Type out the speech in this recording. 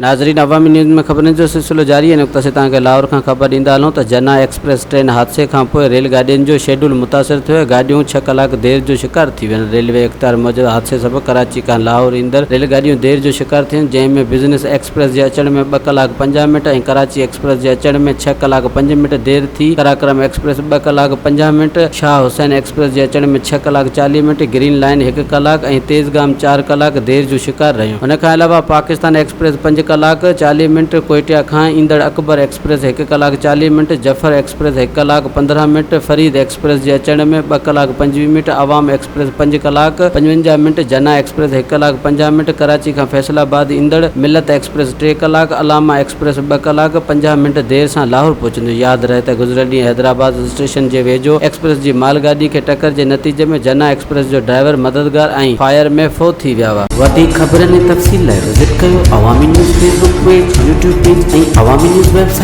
ناظرين عوامي نيوز ۾ خبرن جو سلسلو جاري آهي نقطه سي توهان کي لاهور کان خبر ڏيندا هلون ته جناح ايڪسپريس ٽرين حادثي کان پوء ريل گاڏين جو شيڊول متاثر ٿيو ۽ گاڏيون ڇهه ڪلاڪ دير جو شڪار ٿي ويون ريلوي اختيار موجب حادثي سبب ڪراچي کان لاهور ايندڙ ريل گاڏيون دير جو شڪار ٿيون جنهن ۾ بزنس ايڪسپريس جي اچڻ ۾ ٻه ڪلاڪ 50 منٽ ۽ ڪراچي ايڪسپريس جي اچڻ ۾ ڇهه ڪلاڪ پنج منٽ دير ٿي قراقرم ايڪسپريس ٻه ڪلاڪ 50 منٽ شاهه حسين ايڪسپريس جي اچڻ ۾ ڇهه ڪلاڪ 40 منٽ گرين لائين هڪ ڪلاڪ ۽ تيز گام چار ڪلاڪ دير جو شڪار رهيون. ان کان علاوه پاڪستان ايڪسپريس پنج ڪلاڪ 40 منٽ ڪوئيٽيا کان ايندڙ اڪبر ايڪسپريس هڪ ڪلاڪ 40 منٽ، جعفر ايڪسپريس هڪ ڪلاڪ 15 منٽ، فريد ايڪسپريس جي اچڻ ۾ ٻه ڪلاڪ 25 منٽ، عوام ايڪسپريس پنج ڪلاڪ 55 منٽ، جناح ايڪسپريس هڪ ڪلاڪ 50 منٽ، ڪراچي کان فيصل آباد ايندڙ ملت ايڪسپريس ٽي ڪلاڪ، علامه ايڪسپريس ٻه ڪلاڪ 50 منٽ دير سان لاهور پهچنديون. ياد رهي ته گذريل ڏينهن حيدرآباد اسٽيشن جي ويجهو ايڪسپريس جي مال گاڏي کي ٽڪر جي نتيجي ۾ جناح ايڪسپريس جو ڊرائيور، مددگار ۽ فائر مين فوت ٿي ويا هئا. وڌيڪ خبرن ۽ تفصيل لاء وزٽ ڪيو Awami news Facebook page, YouTube page ۽ Awami news website.